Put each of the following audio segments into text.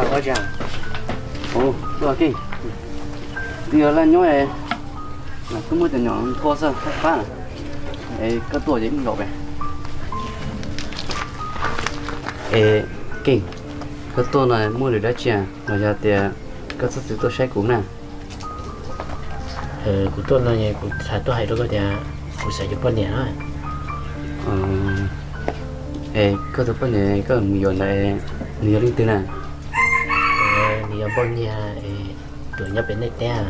Ua tsaug. Ua, tuaj Keej, twb yog laj nyob es twb muab cov nyom nthua xwb fab fab, es koj tuaj ces ib zaug pem. Es Keej, koj tuaj no muaj lwm dab tsi los yog tias koj txhob txwm tuaj saib kuv na? Kuv tuaj no kuv tuaj hais rau koj tias kuv xav yuav poj niam na. Es koj tus poj niam koj mus yuav ntawd nws yog leej twg na? Nws yog npauj nyiag, tus nyob pem nej teb.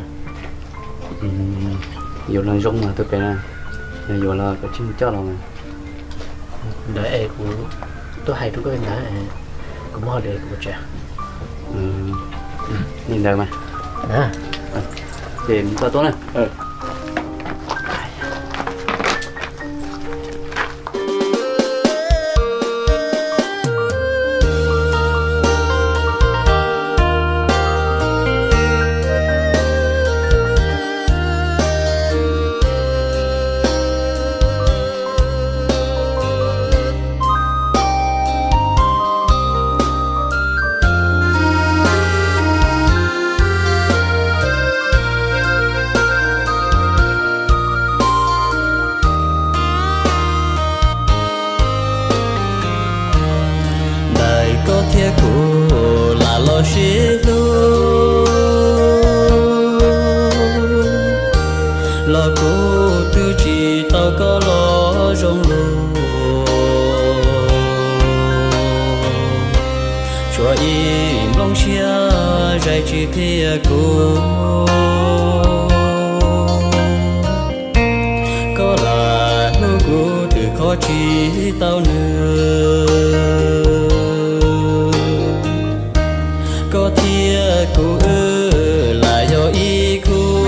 Yuav los zoo mas tus pem na, yog yuav los koj tsij mus coj los. Ntawd es kuv tuaj hais rau koj li ntawd, kuv muab hauj lwm kuv tsev. Li ntawd mas, ces koj tuaj na. Ntawm koj thiab kuv lam los sib hlub, los kuv twb tsis tau koj los zoo lug. Tshuav ib nplooj siab zais tsis qhia kuv, koj lam hlub kuv twb kho tsis tau nws. Koj thiab kuv wb lam yog ib khub,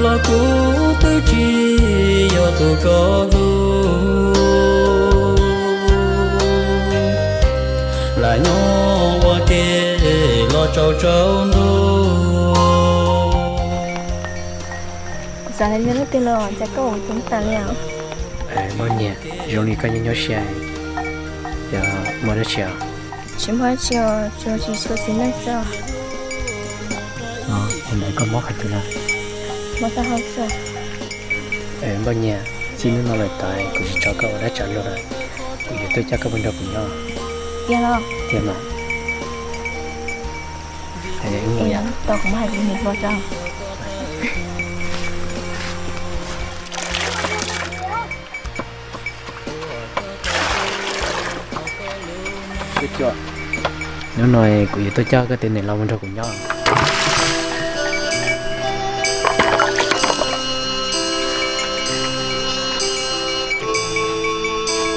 los kuv twb tsis yog tus koj hlub. Lam nyob ua ke los tsaus tsaus ntuj. Kuv xav hais rau leej twg los cas koj ua coob tas li os? Npauj Nyiag, zoo li koj nyob nyob siab, yog muaj dab tsi os? Tsis muaj dab tsi os, tsuas tsis tshua xis neej xwb os. Ua ntawd koj mob qhov twg na? Mob taub hau xwb. Npauj Nyiag, txij hnub no lawm tod kuv tsis tso koj ua dab tsi luag lawm, kuv yuav tuaj coj koj mus nrog kuv nyob. Tiag los? Tiag mas. Tos kuv muab hais kuv niam hluas tso. Hnub no kuv yuav tuaj coj koj tus niam laus mus nrog kuv nyob.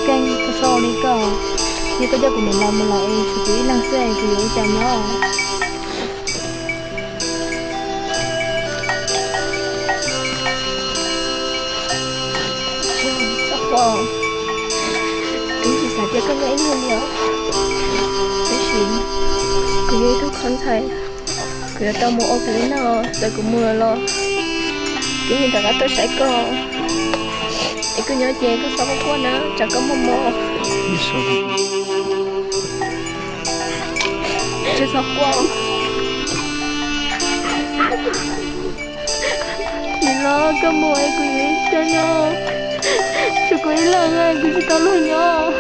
Keej, koj txhob ua li koj, yog koj coj kuv niam laus mus lawm es tshuav kuv ib leeg xwb es kuv yuav ua cas nyob? Txhob quaj, kuv tsis xav cia koj nyob ib leeg li os. Tab sis kuv yog ib tug khov ntxhais, kuv yuav tau mus ua kuv li no, txawm kuv mus lawm los kuv yeej rov qab tuaj saib koj. Es koj nyob ces koj txhob quaj quaj na, tsam koj muaj mob. Tsis txhob quaj. Niam laus, koj mus es kuv yuav ua cas nyob? Tshuav kuv ib leeg, kuv tsis tau luag nyob.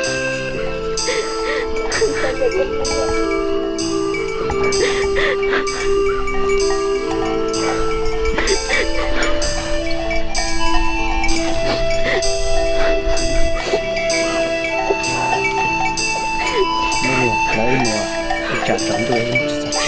Lawv ib muag, ib tsam tsaus ntuj ib muag tsis txog tsev.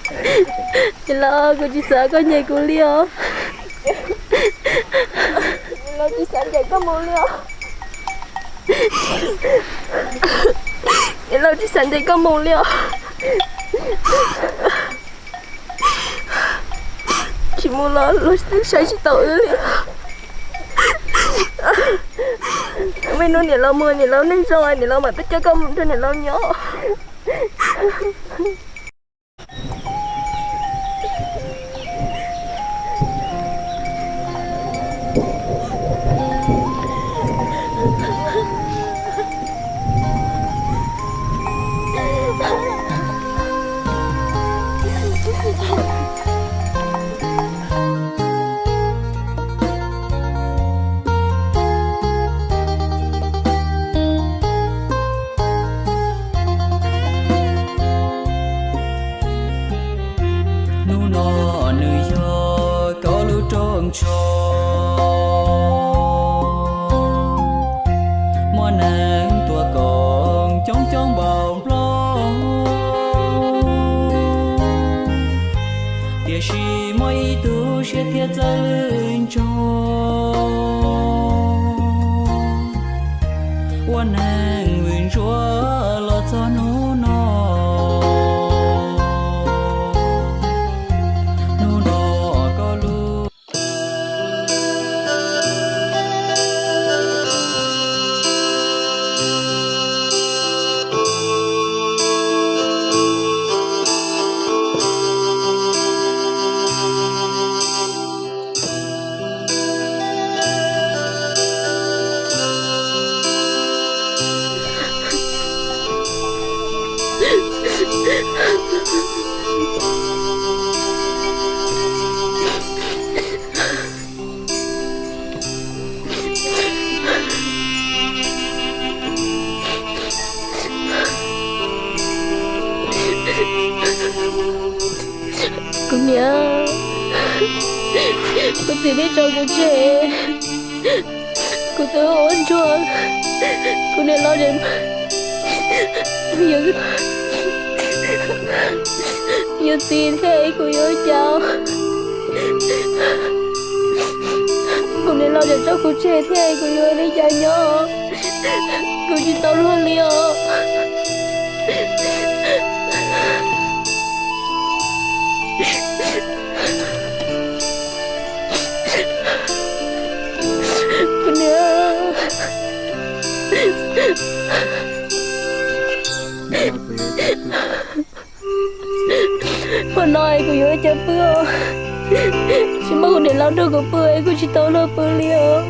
Niam laus, kuv tsis xav koj nyiag kuv li os. Niam laus, tsis xav ntes koj mus li os. Niam laus, tsis xav ntes koj mus li os. Tsis mus los luag twb saib tsis taus wb li. Muaj ib hnub niam laus mus, niam laus neej zoo, niam laus mam tuaj coj koj mus nrog niam laus nyob. Hnub no nws yog koj lub rooj ntxhov, muaj neeg tuaj koom coob coob npaum nplooj, tiam sis muaj ib tug siab thiab txawj lwj ntsog, ua neeg vwm ntsuav los txog hnub no. Hnub no koj lub Kuv niam, kuv txiv twb tso kuv tseg, kuv twb ua ntsuag, kuv niam laus, yog txiv thiab kuv yuav ua cas? Kuv niam laus tso kuv tseg thiab kuv yuav ua li cas nyob? Kuv tsis tau luag li os. Kuv niam, hmo no kuv yuav ua cas pw os? Tsis muaj kuv niam laus nrog kuv pw kuv tsis tau luag pw li os.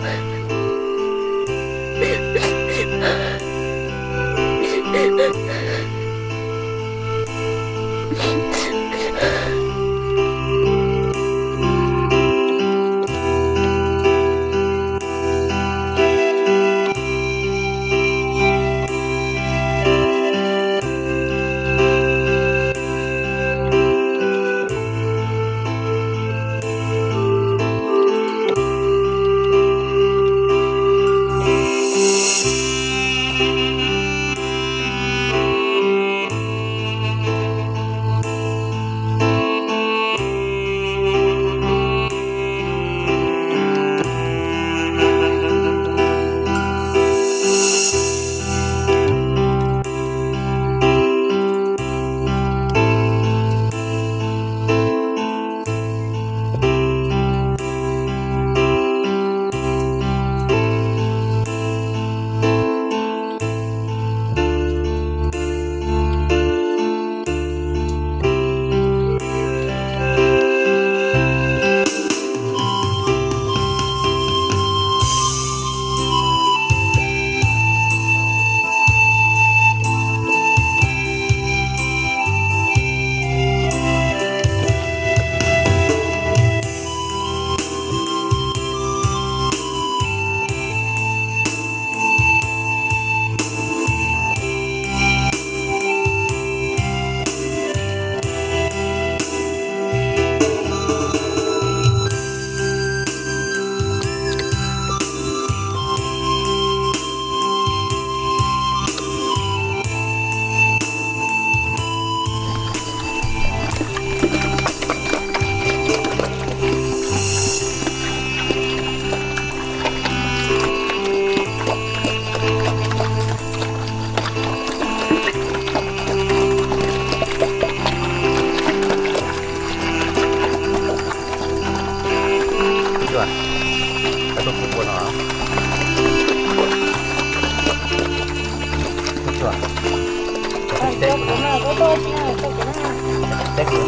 Cov tus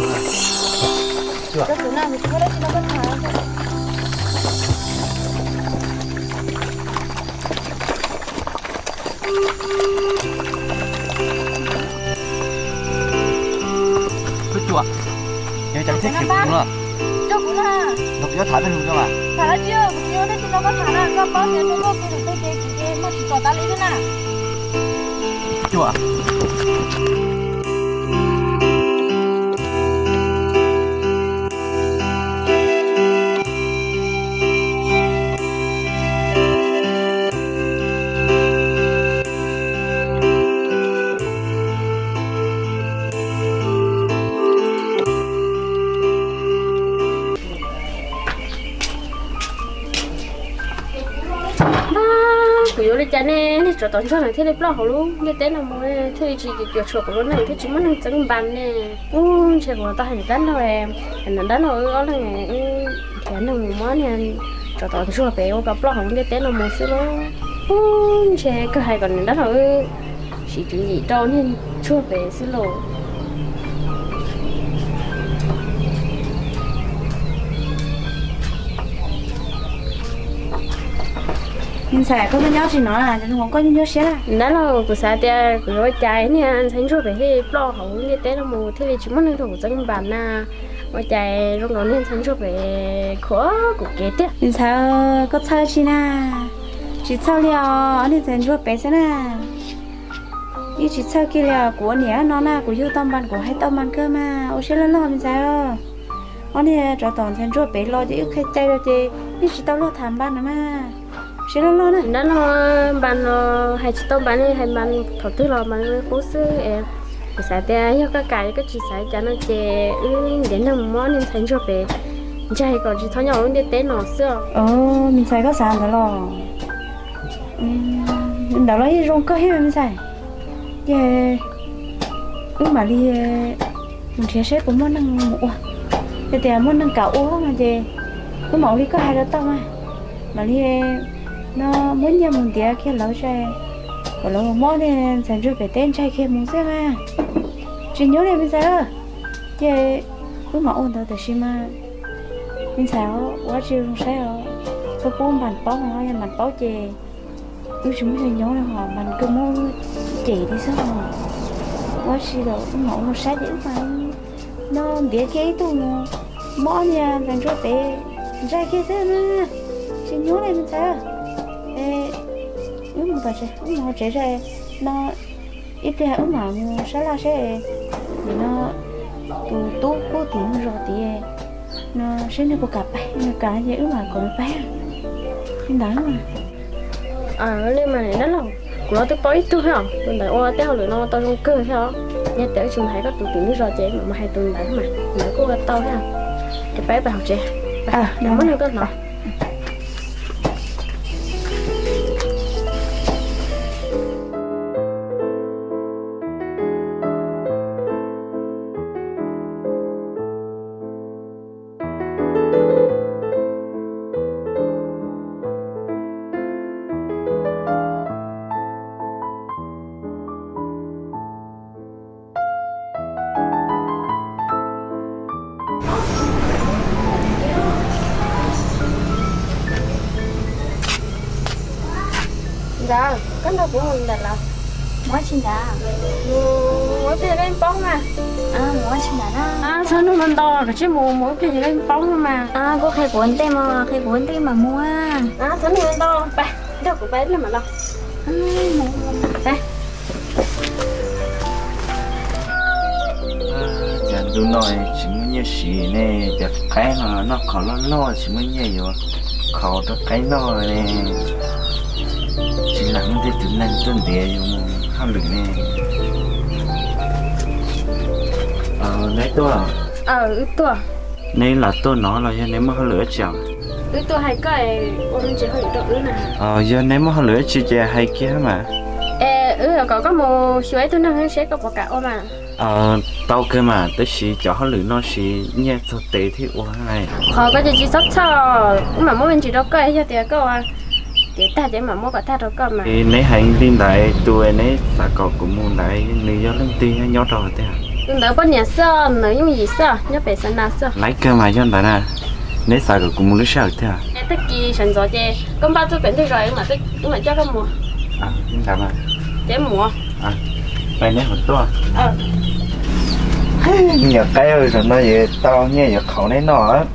na, kuv tsis muaj dab tsi no koj tham. Tus cuab, yog cas thiaj khiav kuv los? Coj kuv na. Los kuv yuav tham peb lus coj mas. Tham dab tsi, kuv tsis muaj dab tsi no koj tham na, koj paub tias rau koj kuv tus tub ces kuv ces muaj tsis txom tas li thiab na. Cuab. Kuv yuav li cas ne, nej tsov tom ntsuag no thiaj li ploj hauv lub ntiaj teb no mus, thiaj li tsis cuam tshuam kuv lub neej thiab tsis muaj neeg txeeb npas ne. Ub, ntshe kuv tau hais niam dab laug, hais niam dab laug wb ob leeg wb nrhiav neeg mus muab niag tsov tom ntsuag pem ua kom ploj hauv lub ntiaj teb no mus xwb lauj. Ub, ntshe kawg hais kom niam dab laug wb siv tswv yim rau niag ntsuag pem xwb lauj. Me ntxhais, koj tuaj nyob tsis no, koj nyuaj nyuaj siab na. Dab laug, kuv xav tias kuv yuav ua cas niag ntxhais ntsuag pem thiaj ploj hauv lub ntiaj teb no mus thiaj li tsis muaj neeg rau kuv txeeb npas na. Ua cas zoo nkaus niag ntxhais ntsuag pem khuam kuv kev tiag. Me ntxhais, koj txhawj tsi na? Tsis txhawj li os, niag ntxhais ntsuag pem xwb na. Ib tsis txhawj kiag li os, kuv ua niam no na, kuv yug tau npas kuv hais tau npas kawg mas, ua siab loj loj me ntxhais. Ob niag tsov tom ntxhais ntsuag pem los ces wb qhia cai rau ces yeej tsis tau luag tham npas no mas. Siab loj loj na. Dab laug, npas no hais tsis tau npas ne, hais npas thaum twg los mas qub xwb es. Kuv xav tias yog koj kam koj tsis xav cas no ces wb ntiav neeg mus muab niag ntxhais ntsuag pem ntsaig kom tsis txhob nyob hauv lub ntiaj teb no xwb os. Me ntxhais, koj xav ntawd los? Ntawd los yeej zoo kawg thiab me ntxhais. Ces wb mam li mus nrhiav saib puas muaj neeg mus ua. Yog tias muaj neeg kam ua no ces wb mam ua li koj hais rau tau mas. Mam li no muab nyiaj mus ntiav kiag lawv, kom lawv mus muab niag ntxhais ntsuag pem teb ntsaig kiag mus xwb mas. Tsis nyuaj li me ntxhais. Ces wb mam ua ntawd tam sim mas. Me ntxhais, ua dab tsi zoo saib os. Koj pub npas paub no, yog npas paub ces wb tsis muaj nyob nyob li os, mas koj muab cem li xwb os. Ua dab tsi los wb mam ua saib ces wb mam no ntiav kiag ib tug mus muab niag ntxhais ntsuag pem ntsaig kiag xwb na. Tsis nyuaj li me ntxhais. Es wb mus tom tsev, wb mus hauv tsev no, ib pliag wb mam mus sab laj seb nim no tus tub pub tim zos tid no seb nws puas kam pais, nws kam ces wb mam kom nws pais. Li ntawd mas. Li mas dab laug, kuv los twb paub ib tug thiab os, tus ntawd ua tej hauj lwm no tau zoo kawg thiab os. Yog tias wb tsis mus hais koj tus tim lub zos ces mam mus hais tus ntawd mas, tus ntawd kuj ua tau thiab. Ces peb pais hauv tsev, muab neeg tuaj hnov. Ntawd, koj nrog kuv mus ntawm los? Mus ua tsi ntawd? Mus ua ib pliag leej paub mas. Mus ua tsi ntawd na? Txhob nug ntau ntau, koj cia li mus, mus ib pliag leej paub mas. Koj qhia kuv ua ntej mas, qhia kuv ua ntej mam mus. Txhob nug ntau ntau, pais, nrog kuv pais ib pliag mam los. Cas ntu no tsis muaj nyiaj siv ne, cas qaib no noj qhov loj loj tsis muaj nyiaj yuav khaus rau qaib noj ne. Tsis lam muaj tej tus neeg tuaj ntiav yus mus hauj lwm ne. Neb tuaj? Wb tuaj. Neb lam tuaj no los yog neb muaj hauj lwm dab tsi? Wb tuaj hais koj ua me ntsis hauj lwm rau wb na. Yog neb muaj hauj lwm dab tsi ces hais kiag mas. Es wb kom koj mus xyuas ib tug neeg seb koj puas kam ua mas. Tau kawg mas, tab sis cov hauj lwm no siv nyiaj txog tes thiaj ua. Qhov koj ces tsis txhob txhawj, wb mam muab me ntsis rau koj, yog tias koj ua tiav tag ces mam muab kom tag rau koj mas. Neb hais li ntawd, tus neb xav kom kuv mus ntawd nws yog leej twg, nyob rau qhov twg? Tus ntawd poj niam xwb, tus ntawd yooj yim xwb, nyob pem Xav Nas xwb. Laib kawg mas yog ntawd na, neb xav kom kuv mus lub sij hawm twg? Tag kis sawv ntxov ces koj npaj txoj pem ntug zos wb mam coj koj mus. Ces mus. Peb neb mus tuaj. Me nyuam qaib, zaum no yuav tau nyiaj yuav qhauv neb noj.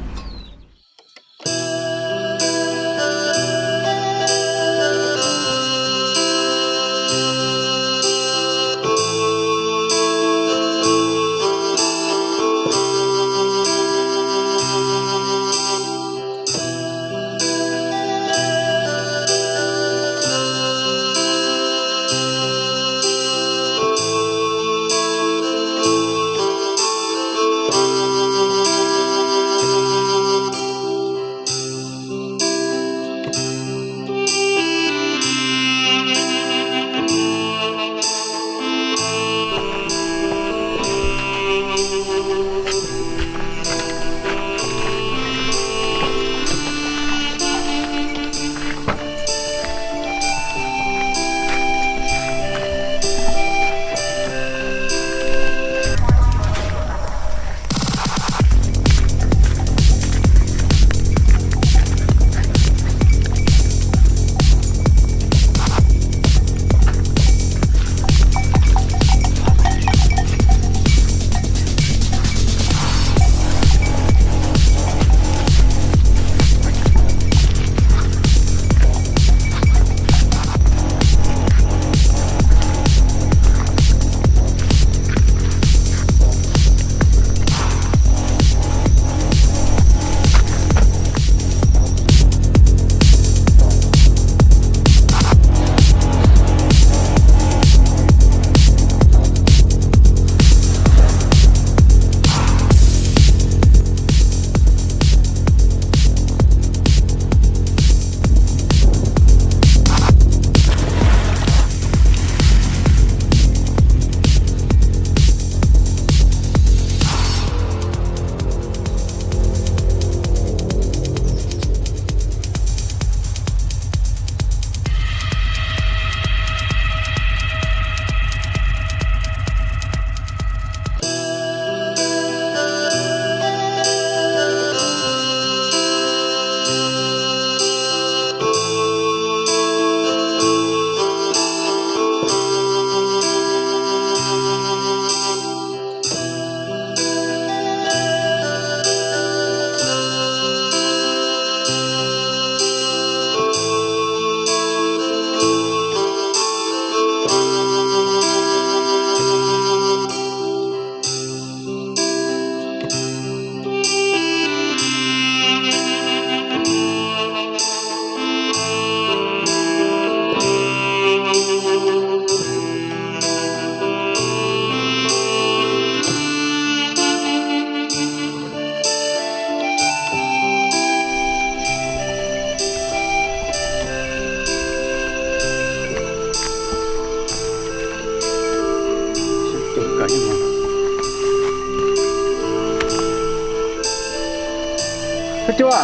Suab Cua,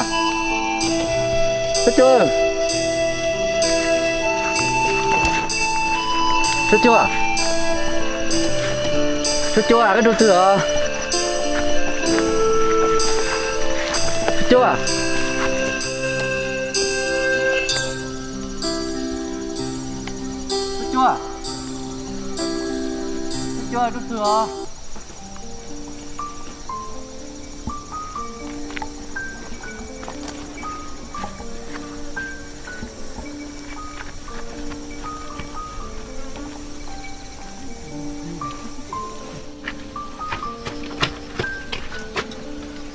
Suab Cua, Suab Cua, Suab Cua, koj rau twg os? Suab Cua, Suab Cua, Suab Cua, rau twg os?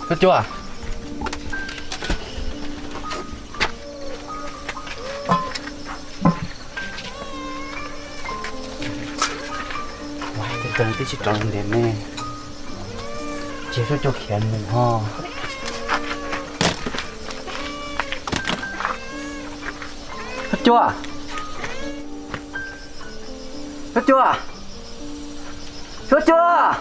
Suab Cua, ua tej tag twb tsis rov ntiav ne, ces Suab Cua khiav mus ho. Suab Cua, Suab Cua, Suab Cua.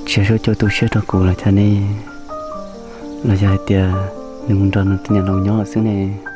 Tsiaj Suab Cua tu siab rau kuv los cas ne? Los yog hais tias nws mus nrog nws tus niam laus nyob lawm xwb ne?